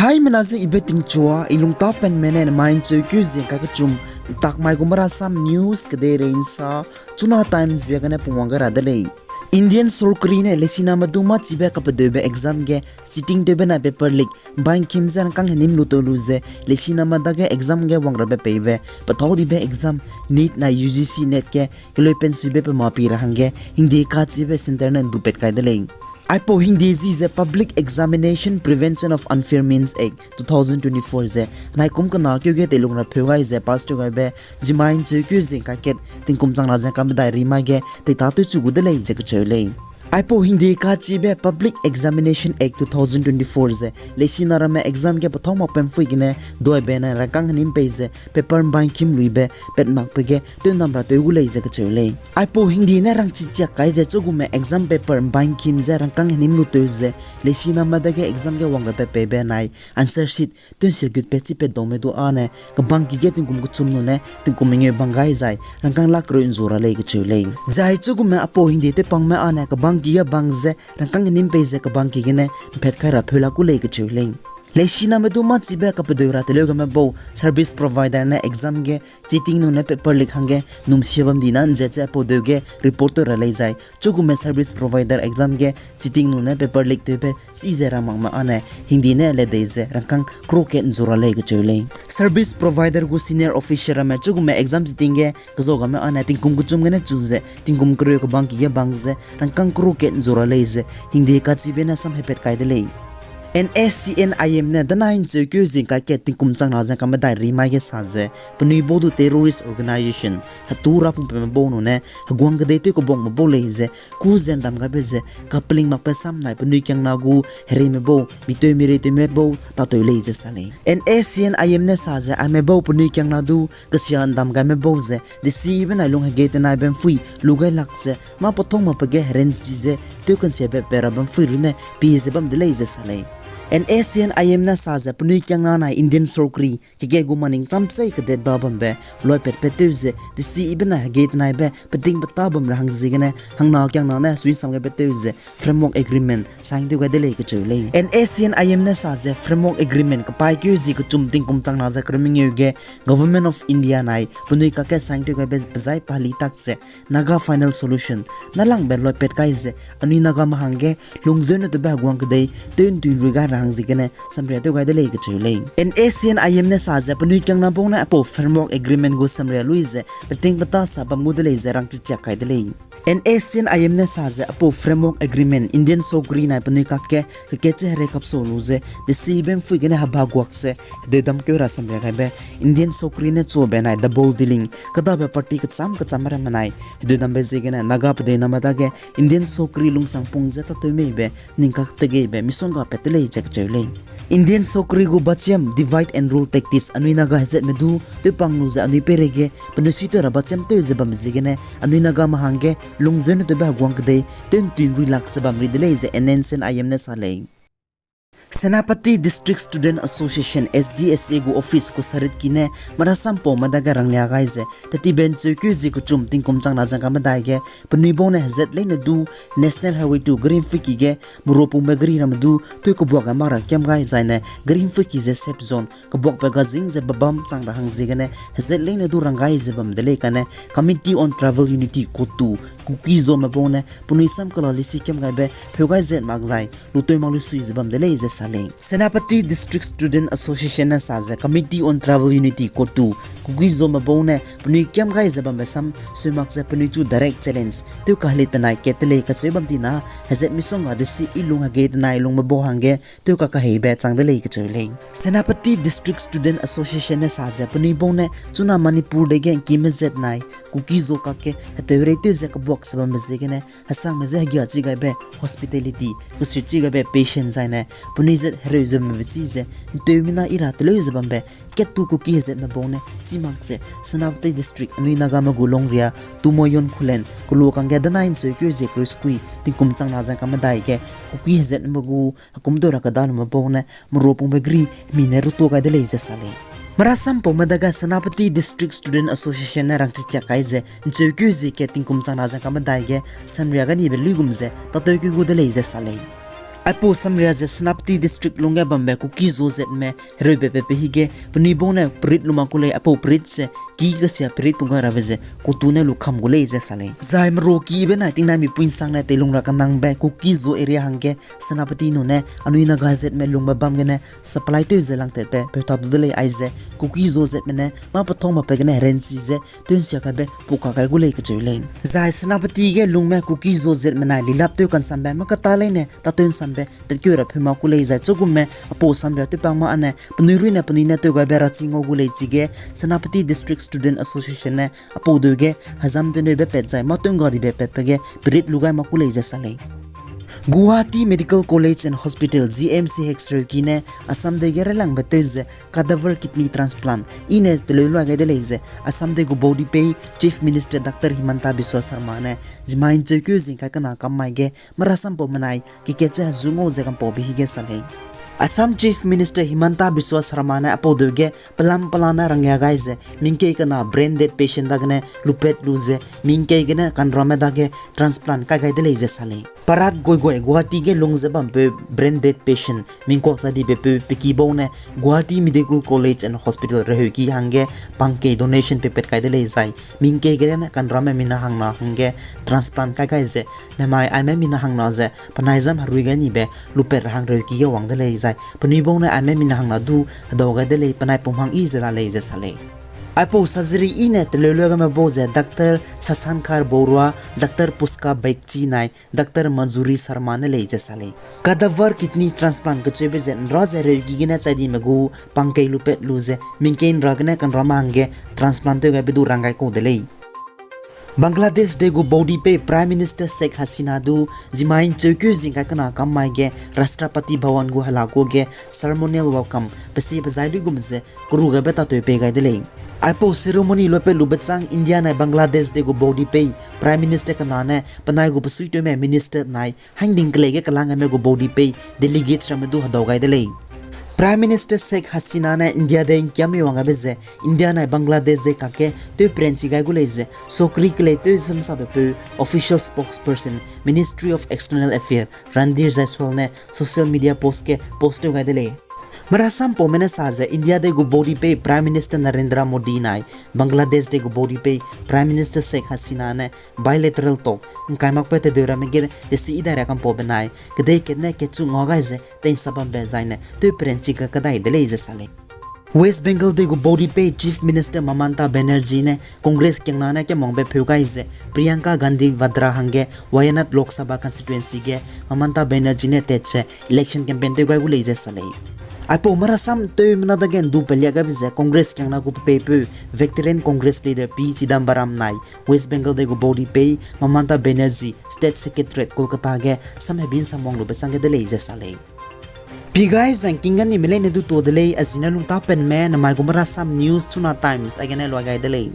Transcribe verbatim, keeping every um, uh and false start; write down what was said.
Haimena ze ibe tingchua, i lungtapenme ne nemai ’ncheukeu zing kai kechum, takmai gu Marasam News kedeirei ’nsa, Chuna Times bia gene pungwang gai ra de lei. Indian sorkari ne lesiname du mâchibe kapedeube exam ge cheating tewbe nai paper leak ’mbai ’ngkim ze rangkâng henim lu tew lu ze, lesiname dage exam ge wang rabe peibe, pethâu dibe exam, NEET nai U G C NET ge keleupensuibe pe mâ pi ra hangge hingde kachibe centre ne ’ndupat kai de lei. Aipau hingde zi ze Public Examination Prevention of Unfair Means Act two thousand twenty-four ze, naikum kena keu ge teilung ra pheu gai ze pass tew gaibe, zimai ’ncheukeu zing kai kat tingkum changna ze kamedai rimai ge teitâ tewchu gu de lei ze kacheu lei. Aipau hingde kachibe Public Examination Act two thousand twenty-four ze, lesina ramme exam ge pethâu makpe ’mpui gene duaibe nai rangkâng henim pei ze paper ’mbai ’ngkim luibe pat makbe ge tewnam ra tew gu lei ze kacheu lei. Aipau hingde ne rangchi chiak kai ze chugume exam paper ’mbai ’ngkim ze rangkâng henim lu tew ze, lesiname dage exam ge wang rabe peibe nai answer sheet tew'nsia gutpat chipat daume du â ne kebangki ge tingkum kechum nune tingkum mengeu bang gai zai rangkâng lak kereu ’nzu ra lei kacheu lei. Zai chugume aipau hingde tewpangme â ne kebangki ge bang ze rangkâng henim pei ze kebangki gene ’mphat kai ra pheu la ku lei kacheu lei. Lesiname du mâchibe kapedeu ra teleu game bau service provider ne exam ge cheating nune paper leak hangge num sia bam dina ’nzet ze aipau deu ge report tew ra lei zai chugume service provider exam ge cheating nune paper leak tewbe chize ra makme â ne hingde ne le dei ze rangkâng crore kat ’nzu ra lei kacheu lei. Service provider gu senior officer ramme chugume exam cheating ge kezau game â ne tingkum kechum gene chu ze tingkum kereu kebangki ge bang ze rangkâng crore kat ’nzu ra lei ze hingde kachibe ne samhepat kai de lei. N S C N I M ne danai ’ncheukeu zing kai kat tingkum changna ze kamedai rimai ge sa ze, penui bau du terrorist organisation, hetu rapungpeme bau nune heguang kedei tew kebuakme bau lei ze, kû ze ’ndam gaibe ze kapeling makbe sam nai penui kiangna gu hereime bau, mitewmi reitewme bau tâtew lei ze sa lei. N S C N I M ne sa ze aime bau penui kiangna du kesia ’ndam gaime bau ze desibe nai lung hegei tenaibe ’mpui lu gai lak ze mâ pethâu makbe ge herenchi ze tew kansiabe pe rabe ’mpui runne pie ze bam de lei ze sa lei. N S C N I M ne sa ze penui kiangna nai Indian sorkari keke gu maning cham sei kedet da bambe luipatpat tew ze desibe nai hegei tenaibe peting petâ bam ra hangziegene hangna kiangna ne suisam gaibe tew ze framework agreement sign tew gai de lei kacheu lei. N S C N I M ne sa ze framework agreement kepaîkeu zi kechum tingkum changna ze kereu mengeu ge Government of India nai penui kakge sign tew gaibe pezai pali tak ze Naga Final Solution nâlangbe luipat kai ze anui Nagame hangge lungzeu ne tewbe heguang kedei tew ’ntui ’nrui gai ra hangziegene samria tew gai de lei kacheu lei. N S C N I M ne sa ze penui kiangna bau ne aipau framework agreement gu samria lui ze peting petâ sa bam gu de lei ze rangchi chiak kai de lei. N S C N I M ne sa ze aipau framework agreement Indian sorkari nai penui kakge keke che herei kapsau lu ze desibe ’mpui gene heba guak ze hedeudam keu ra samria gaibe Indian sorkari ne chuabe nai double dealing kêdabe party kecham kecham ramme nai hedeudambe ziegene Naga pedeiname dage Indian sorkari lungsangpung ze tâtew meibe ning kaktegeibe misongga pat de lei ze kacheu lei. Indian sorkari gu bachiam divide and rule tactics anui Naga hezatme du tewpang lu ze anui peireige penui suitew ra bachiam tew ze bam ziegene anui Nagame hangge lungzeu ne tewbe heguang kedei tew ’ntui ’nrui lak ze bam ri de lei ze N S C N I M ne sa lei. Senapati District Student Association, S D S A gu office kusaritki ne merasampaume dage ranglia gai ze, tetibe ’ncheukeu zi kechum tingkum changna ze ngka medai ge penui bau ne hezat leine du National Highway two Greenfield ki ge meruapungbe gari ramme du tew kebuak gai mak ra kiam gai zaine Greenfield ki ze safe zone kebuakbe gazing ze bebâm chang ra hangziegene hezat leine du rang gai ze bam de lei kane Committee on Tribal Unity, CoTU, Kuki-Zome bau ne penui sam kela lisi kiam gaibe pheu gai zat mak zai lutew mak lu sui ze bam de lei ze sa lei. Senapati District Student Association ne sa ze Committee on Tribal Unity, CoTU, Kuki-Zome bau ne penui kiam gai ze bambe sam sui mak ze penui chu direct challenge tew kahelit penai kat de lei kacheu bam tina hezat misongga desi i lung hegei tenai lungbe bau hangge tew kakaheibe chang de lei kacheu lei. Senapati District Student Association ne sa ze penui bau ne chuna Manipur dege ’ngkime zat nai Kuki-Zo kakge heteurei tew ze kebuak ze bambe ziegene hesangme je hegia chi gaibe hospitality, kesu chi gaibe patient zaine penui zat hereu ze bambe chi ze ’nteumina i ra teleu ze bambe kat tu Kuki hezatme bau ne chî mak ze Senapati District anui Nagame gu longria Tumoyon Khullen kelu kangge danai ’ncheukeu zie kereu sekui tingkum changna ze ngka medai ge Kuki hezatme gu hekum tew ra kedalume bau ne meruapungbe gari hemi ne rutua gai de lei ze sa lei. Merasampaume dage Senapati District Student Association ne rangchichiak kai ze ’ncheukeu zie kat tingkum changna ze ngka medai ge samria gai nibe luigum ze tâtewkeu gu de lei ze sa lei. Aipau samria ze Senapati District lungge bambe Kuki-Zo zatme hereube pe pe hige penui bau ne perit lu mak ku lei, aipau perit ze ki kasia perit pung gai rabe ze kutu ne lu kam gu lei ze sa lei. Zai meru ki benai tingnai mipui ’nsangne teilung ra kenangbe Kuki-Zo area hangge Senapati nune anui Naga zatme lungbe bam gene supply tew ze langtatbe peu ta du de lei. Aize Kuki-Zo zatme ne mâ pethong makbe gene herenchi ze tew ’nsia kaibe pukak kai gu lei kacheu lei. Zai Senapati ge lungme Kuki-Zo zatme nai lilap tew kansambe mâ kata leine tâtew ’nsambe tatkeu ra peu mak ku lei. Zai chugumme aipau samria tewpang mâ âne penui ruine penui ne tew gaibe rachi ngau gu lei. Chige Senapati District Student Association ne aipau deu ge hezam teneube pat zai mâ tew ’ngga dibe patbe ge perit lu gai mak ku lei ze sa lei. Guwahati Medical College and Hospital, G M C H reuki ne Assam dei ge railangbe tew ze cadaver kidney transplant i ne teleu luai gai de lei ze Assam dei gu baudipei Chief Minister Doctor Himanta Biswa Sarma ne zimmai ’ncheukeu zing kai kena kam mai ge merasampau menai kekat ze hezu ngau ze kampaube hige sa lei. Assam Chief Minister Himanta Biswa Sarma ne aipau deu ge pelam pelane rangya gai ze mingkei kena brain dead patient dagene lupat lu ze mingkei gene kanramme dage transplant kai gai de lei ze sa lei. Parat Goigoi Guwahati ge lung ze bampeu brain dead patient mingkuak sa dibe peu pe ki bau ne Guwahati Medical College and Hospital reheuki hangge pangkei donation peipat kai de lei zai mingkei gene kanramme mina hangna hangge transplant kai gai ze nemai aime mina hangna ze penai zam herui gai nibe lupat ra hang reuki ge wang de lei zai penui bau ne aime mina hangna du hedau gai de lei, penai pum hang yi ze la lei ze sa lei. Aipau surgery i ne teleu luai gaime bau ze Doctor Sasankhar Baruah, Doctor Pushpa Bagchi nai Doctor Manjuri Sharma ne lei ze sa lei. Cadaver kidney transplant kecheube ze ’nra ze reuki gene chai dime gu pangkei lupat lu ze mingkei ’nra gene kanramme hangge transplant tew gaibe du rang gai kau de lei. Bangladesh dei gu baudipei Prime Minister Sheikh Hasina du zimmai ’ncheukeu zing kai kena kam mai ge Rashtrapati Bhavan gu hela kuâ ge ceremonial welcome pesi pezai luigum ze keru gaibe tatew pei gai de lei. Aipau ceremony lupat lube chang India nai Bangladesh dei gu baudipei Prime Minister kena ne penai gu besuitewme minister nai hangding kelei ge kelang gaime gu baudipei delegates ramme du hedau gai de lei. Prime Minister Sheikh Hasina ne India dei ’ngkiamme wang gaibe ze India nai Bangladesh dei kakge tew peranchi gai gu lei ze sokri kelei tew samsabe peu official spokesperson Ministry of External Affairs Randhir Jaiswal ne social media post ge post tew gai de lei. Merasampaume ne sa ze India dei gu baudipei Prime Minister Narendra Modi nai Bangladesh dei gu baudipei Prime Minister Sheikh Hasina ne bilateral talk ’ngkai makbe tedeu ramme ge tesi idai ra kampau benai kedei kat ne kechu ngau gai ze tei'nsap bambe zaine tew peranchi ga kedai de lei ze sa lei. West Bengal dei gu baudipei Chief Minister Mamata Banerjee ne Congress kiangna ne kemangbe pheu gai ze Priyanka Gandhi Vadra hangge Wayanad Lok Sabha constituency ge Mamata Banerjee ne tat ze election campaign tew gai gu lei ze sa lei. Aipau merasam tewmena dage ’ndu pelia gaibe ze Congress kiangna gu pepeipeu veteran Congress leader P Chidambaram nai West Bengal dei gu baudipei Mamata Banerjee State Secretariat Kolkata ge samhebi ’nsamwang lube chang ge de lei ze sa lei. Pi gai zangking ga nime leine du tuâ de lei, a zine lungtapenme nemai gu merasam news Chuna Times aigene luai gai de lei.